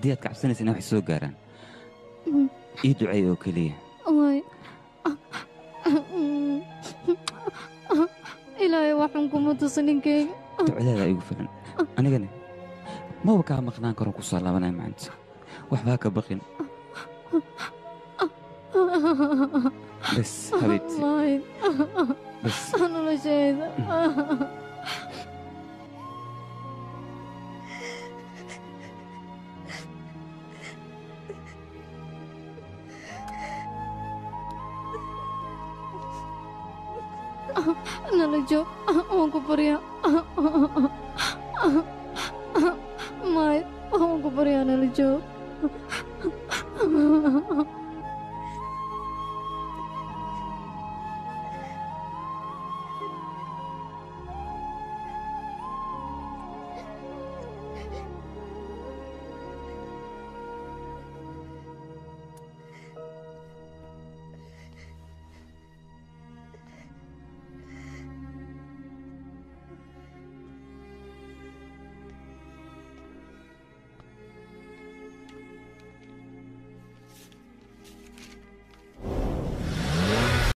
Haddii aad ka cabsanaysa inay wax soo gaaraan, ii duceey oo keliya. Waay, Ilaahay waxun kuma tusa ninkayga. Ducadaada igu filan, anigana maba kaa maqnaan karo, ku soo laabanaya maanta. Waxbaa ka baqin bas xabiibti. Waay. Bas. Noloshayda. Nala joog, waan ku baryaa. May, waan ku baryaa, nala joog.